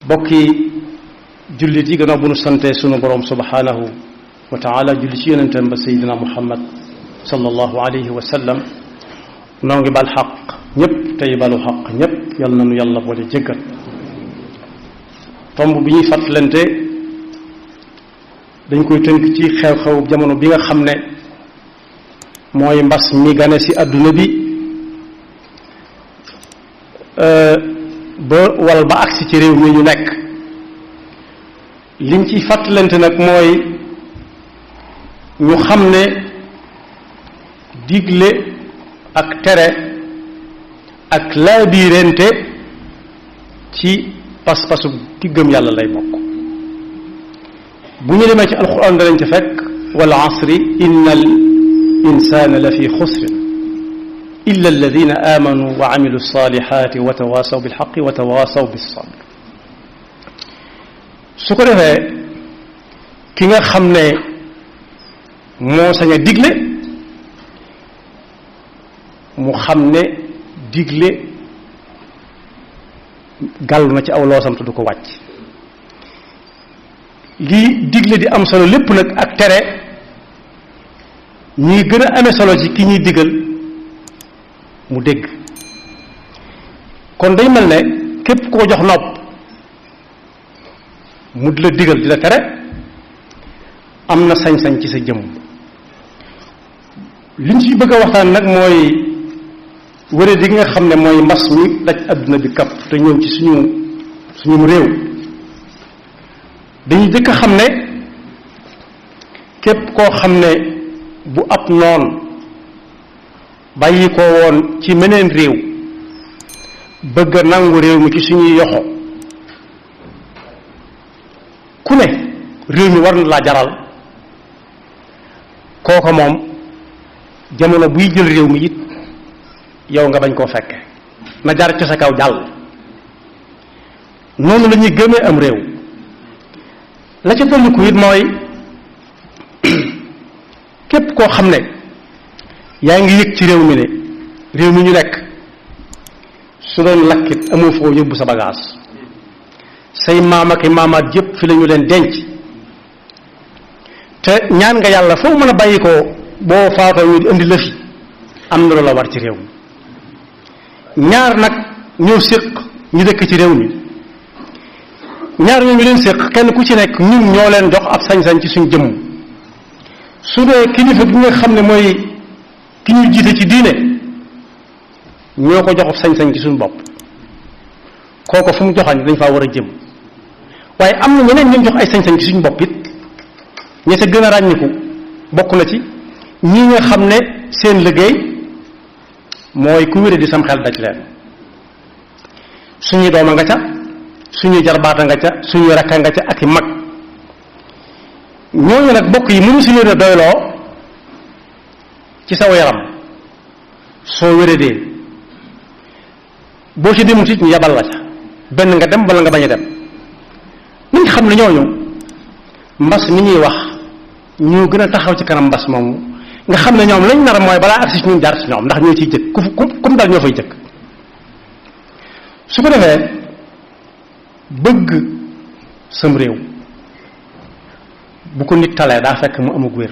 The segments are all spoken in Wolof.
bokki jullit yi gannaaw bu nu sante sunu borom subhanahu wa taala julli ci yonentam ba sayidina muhammad sallallahu alayhi wa sallam noo ngi bal xaq ñëpp tey balu xaq ñëpp yal na nu yàlla boole jéggal tomb bi ñuy fàttalante dañ koy tënk ci xew-xew jamono bi nga xam ne mooy mbas mi gane ci àdduna bi ba wal ba agsi ci réew mi ñu nekk liñ ci fàttalante nag mooy ñu xam ne digle ak tere ak laabiirente ci pas-pasu ki gëm yàlla lay bokk bu ñu demee ci alxuraan danañ ci fekk wal asri inna al insana la fi xusrin illa alladina amanu wa amilu salihati wa tawasaw bilxaqi wa tawasaw bisabr su ko defee ki nga xam ne moo sañ a digle mu xam ne digle gàllu na ci aw loosam te du ko wàcc lii digle di am solo lépp nag ak tere ñuy gën a amee solo ci ki ñuy digal mu dégg kon day mel ne képp koo jox nopp mu di la digal di la tere am na sañ-sañ ci sa jëmm liñ ci bëgg a waxtaan nag mooy wëree di nga xam ne mooy mbas mi daj adduna bi kapp te ñëw ci suñu réew dañuy jëkk a xam ne képp koo xam ne bu ab noon bàyyi ko woon ci meneen réew bëgg a nangu réew mi ci suñuy yoxo ku ne réew mi war na laa jaral kooko moom jamono buy jël réew mi it yow nga bañ koo fekke na jar ci sa kaw jàll noonu la ñuy gëmee am réew la ca dolliku it mooy képp koo xam ne yaa ngi yëg ci réew mi ne réew mi ñu nekk su doon lakkit amoo foo yóbbu sa bagage say maam ak maamaat yépp fi la ñu leen denc te ñaan nga yàlla foo mën a bàyyi ko boo faatoo ñu di indi lëf yi am na lu la war ci réew mi ñaar nag ñoo séq ñu dëkk ci réew mi ñaar ñoo ñu leen séq kenn ku ci nekk ñun ñoo leen jox ab sañ-sañ ci suñ jëmm su dee kilifa gi nga xam ne mooy ki ñu jiite ci diine ñoo ko jox ab sañ-sañ ci suñ bopp kooko fu mu joxañ dañ faa war a jëm waaye am na ñeneen ñu jox ay sañ-sañ ci suñ bopp it ña ca gën a ràññiku bokk na ci ñi nga xam ne seen liggéey mooy ku wéré di sam xel daj leen suñuy dooma nga ca suñuy jarbaata nga ca suñuy rakka nga ca ak i mag ñooñu nag bokk yi mënu si leen a doyloo ci saw yaram soo wéradee boo ci demut it ñu yabal la ca benn nga dem wala nga bañ a dem nañ xam ne ñooñu mbas mi ñuy wax ñoo gën a taxaw ci kanam mbas moomu nga xam ne ñoom lañ nar mooy balaa agsi ci ñun jaar ci ñoom ndax ñoo ciy jëkk kum dal ñoo fay jëkk su ko defee bëgg sam réew bu ko nit talee daa fekk mu am ak wér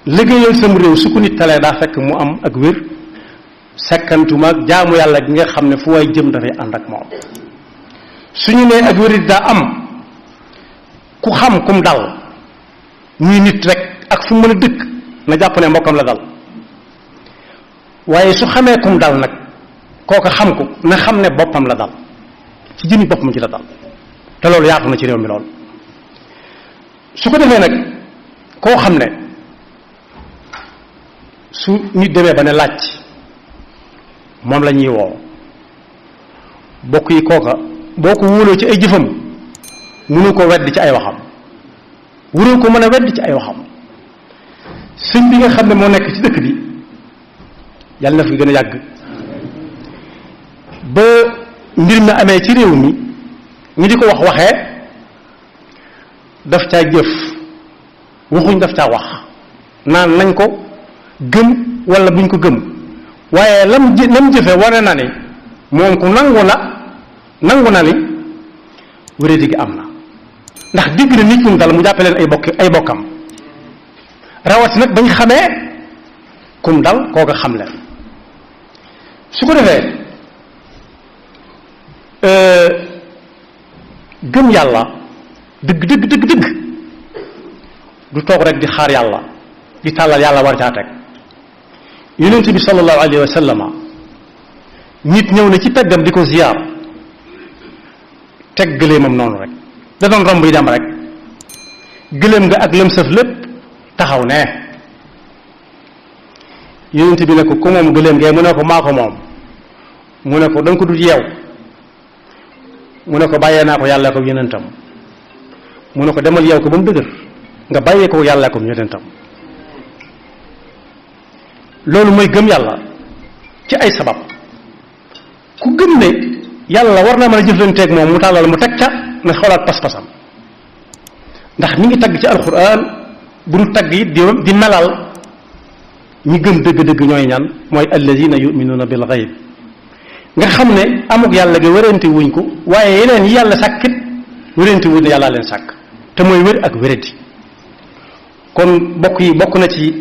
liggéeyal sam réew su ko nit talee daa fekk mu am ak wér sekkantuma ak jaamu yàlla gi nga xam ne fu waay jëm dafay ànd ak moom suñu nee ak wér daa am ku xam kum dal muy nit rek ak fu mu mën a dëkk na jàpp ne mbokkam la dal waaye su xamee kum dal nag kooka xam ko na xam ne boppam la dal ci jëmi boppam ci la dal te loolu yaatu na ci réew mi lool su ko defee nag koo xam ne su nit demee ba ne laaj moom la ñuy woo bokk yi kooka boo ko wóoloo ci ay jëfam mënu ko wedd ci ay waxam wuroo ko mën a wedd ci ay waxam sëñ bi nga xam ne moo nekk ci dëkk bi yàlla na fi gën a yàgg ba mbir mi amee ci réew mi ñu di ko waxee daf caa jëf waxuñ daf caa wax naan nañ ko gëm wala buñ ko gëm waaye lam jëfe wane na ni moom ku nangu na ni wéradi gi am na ndax digg na nit ñum dal mu jàppe leen ay bokkam rawati nag bañ xamee kum dal kooka xam leen su ko defee gëm yàlla dëgg du toog rek di xaar yàlla di tàllal yàlla war caa teg yonent bi sallallahu alayhi wa sallama nit ñëw na ci peggam di ko ziyaar teg gëléemam noonu rek da doon romb yi dem rek gëléem nga ak lëm sëf lépp taxaw ne yonent bi ne ko ku moom gëléem gee mu ne ko maa ko moom mu ne ko da nga ko dul yeew mu ne ko bàyyee naa ko yàlla ko yonentam mu ne ko demal yeew ko ba mu dëgër nga bàyyee ko yàlla ko yonentam loolu mooy gëm yàlla ci ay sabab ku gëm ne yàlla war naa mën a jëflanteeg moom mu tàllal mu teg ca na xoolaat pas-pasam ndax mi ngi tagg ci alquran bu du tagg it di melal ñi gëm dëgg-dëgg ñooy ñan mooy alladina yuminuuna bil gayb nga xam ne amuk yàlla gi wérante wuñ ko waaye yeneen yi yàlla sàkkit wérante wuñ ne yàllaa leen sàkk te mooy wér ak wéradi kon bokk yi bokk na ci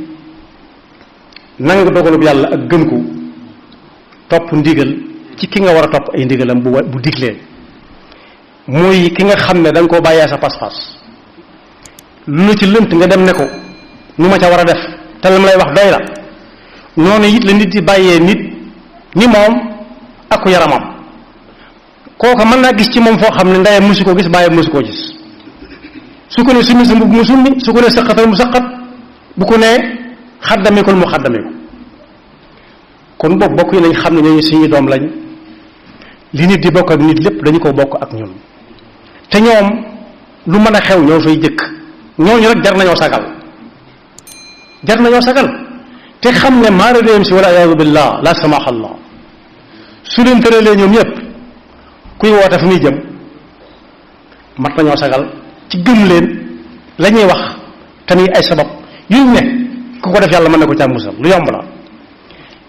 nangu dogalub yàlla ak gëm ko topp ndigal ci ki nga war a topp ay ndigalam bu diglee muy ki nga xam ne da nga koo bàyyee sa pas-pas lu la ci lënt nga dem ne ko nu ma ca war a def te lam lay wax doy la noonu it la nit di bàyyee nit ni moom ak yaramam kooka mën naa gis ci moom foo xam ne ndeyam musu koo gis bàyyam musu koo gis su ko ne summi sa mbubb mu summi su ko ne sëqatal mu sëqat bu ko nee xaddamikul mu xaddamiku kon boobu bokk yi nañ xam ne ñooñu suñuy doom lañ li nit di bokk ak nit lépp dañu ko bokk ak ñun te ñoom lu mën a xew ñoo fay jëkk ñooñu rek jar nañoo sagal te xam ne maara déem si wala iyaadu billah la samaha allah su leen tëralee ñoom ñëpp kuy woote fu muy jëm mat nañoo sagal ci gëm leen la ñuy wax te muy ay sabab yuñ ne ku ko def yàlla mën na ko ca musal lu yomb la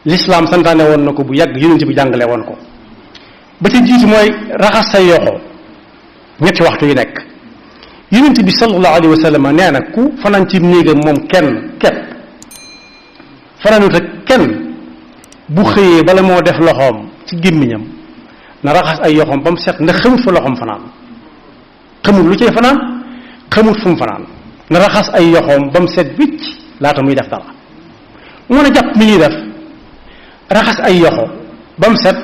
lislaam santaane woon na ko bu yàgg yonent bi jàngale woon ko ba ci jiitu mooy raxas say yoxo ñetti waxtu yi nekk yonent bi sallallahu alayhi wa sallam nee na ku fanaan ci néegam moom kenn képp fanaanut ak kenn bu xëyee bala moo def loxoom ci gémmiñam na raxas ay yoxoom ba mu set ndax xamut fa loxoom fanaan xamut lu cay fanaan xamut fu mu fanaan na raxas ay yoxoom ba mu set wicc laata muy def dara mën a jàpp mi ñuy def raxas ay yoxo ba mu set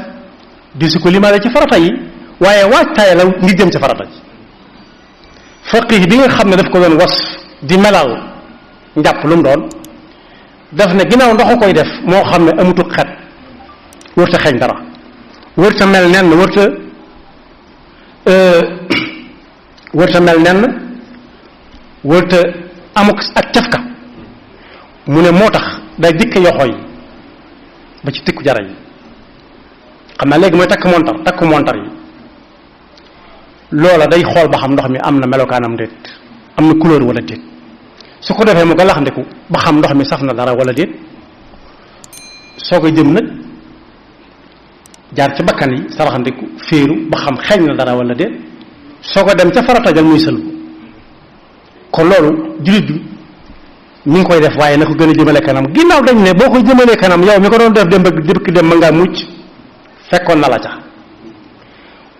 di su ko limaale ci farata yi waaye waajtaay la ngir jëm ci farata ji faqih bi nga xam ne daf ko doon wasf di melal njàpp lu mu doon daf ne ginnaaw ndox koy def moo xam ne amutul xet wërta xeeñ dara wërta mel nenn wërta mel nenn wërta amuk ak cafka mu ne moo tax day dikk yoxo yi ba ci tikku jara yi xam naa léegi mooy takku montar yi loola day xool ba xam ndox mi am na melokaanam déet am na couleur wala déet su ko defee mu galaxndiku ba xam ndox mi saf na dara wala déet soo ko jëm nag jaar ci bakkan yi saraxandiku féeru ba xam xeeñ na dara wala déet soo ko dem ca faratajal muy sëlbu kon loolu jullit bi ñu ngi koy def waaye na ko gën a jëmale kanam ginnaaw dañ ne boo ko jëmalee kanam yow mi ko doon def dem ba dëkk dem ma ngaa mucc fekkoon na la ca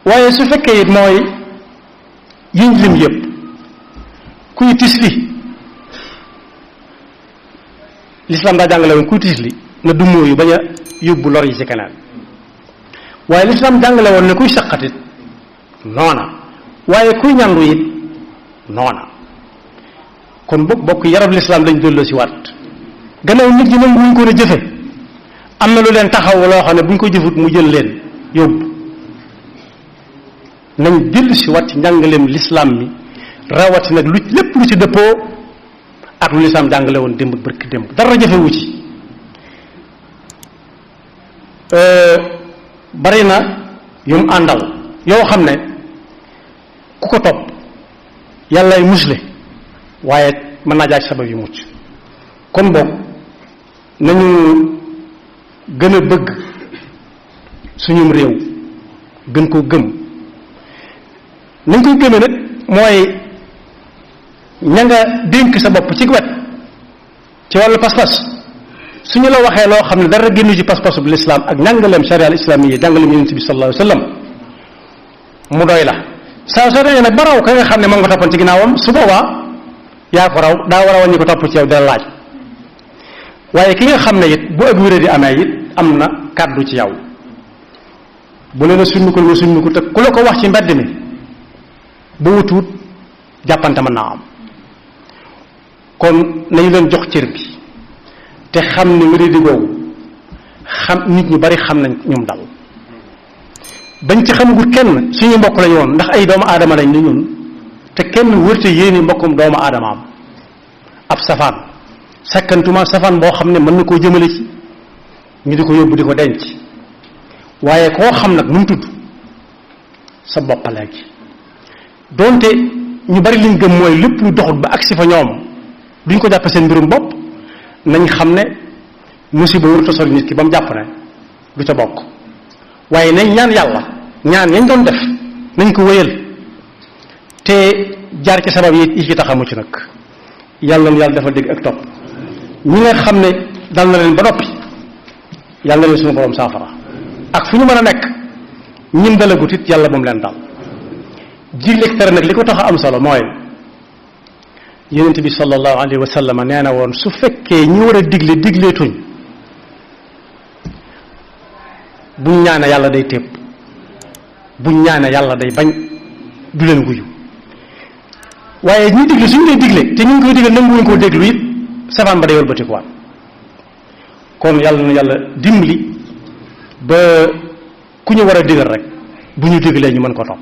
waaye su fekkee it mooy yiñ lim yëpp kuy tisli l'islam daa jàngale woon kuy tisli na dummóoyu bañ a yóbbu lor yi ci keneen waaye l'islam jàngale woon ne kuy saqatit noona waaye kuy ñandu it noona kon bokk yarab l'islam lañ delloo si waat gannaaw nit ñi nangu wuñ ko ne jëfe am na lu leen taxaw loo xam ne buñ ko jëfut mu jël leen yóbbu nañ dellu si waat ci njàngaleem l'islam mi rawati nag lu lépp lu ci dëppoo ak lu l'islam jàngale woon démb barki démb dara jëfewu ci bari na yu mu àndal yoo xam ne ku ko topp yàllay musle waaye mën naa jaar ci sabab yu mucc. kon boog nañu gën a bëgg suñum réew gën koo gëm nañ koy gëmee nag mooy ña nga dénk sa bopp ci wet ci wàllu pas-pas suñu la waxee loo xam ne dara génnu ci pas-pasu bu lislaam ak njàngaleem sharia al islaami yi jàngaleem yonent bi sallallahu alayhi wa sallam mu doy la saa soo demee nag ba raw ka nga xam ne moom nga toppoon ci ginnaawam su boobaa yaa ko raw daa war a wàññi ko topp ci yow dina laaj waaye ki nga xam ne it bu ak wéré di amee it am na kàddu ci yow bu leen a suñmukul nga suñmukul te ku la ko wax ci mbedd mi bu wutuut jàppante mën naa am kon nañu leen jox cër bi te xam ne wéré di googu xam nit ñu bari xam nañ ñoom dal bañ ci xamagul kenn suñu mbokk lañu woon ndax ay doomu aadama lañ ni ñun te kenn wërte yéeni mbokkum doomu aadamaam ab safaan sakkantuma safaan boo xam ne mën na koo jëmale ci ñu di ko yóbbu di ko denc waaye koo xam nag nu mu tudd sa bopp léegi donte ñu bari liñ gëm mooy lépp lu doxut ba agsi fa ñoom duñ ko jàppe seen mbirum bopp nañ xam ne musiba wërta sori nit ki ba mu jàpp ne du ca bokk waaye nañ ñaan yàlla ñaan yañ doon def nañ ko wéyal te jaar ci sabab yi ci tax a mucc nag yàlla na yàlla dafa dégg ak topp ñi nga xam ne dal na leen ba noppi yàlla na leen suñu borom saafara ak fu ñu mën a nekk ñim dalagut it yàlla moom leen dal digleeg tere nag li ko tax a am solo mooy yonent bi sallallahu alayhi wa sallam nee na woon su fekkee ñi war a digleetuñ buñ ñaane yàlla day tépp buñ ñaane yàlla day bañ du leen wuyu waaye ñi digle suñu dee digle te ñu ngi koy digal nanguwuñ koo déglu it safaan ba day wëlbatikuwaat kon yàlla na yàlla dimbali ba ku ñu war a digal rek bu ñu diglee ñu mën ko topp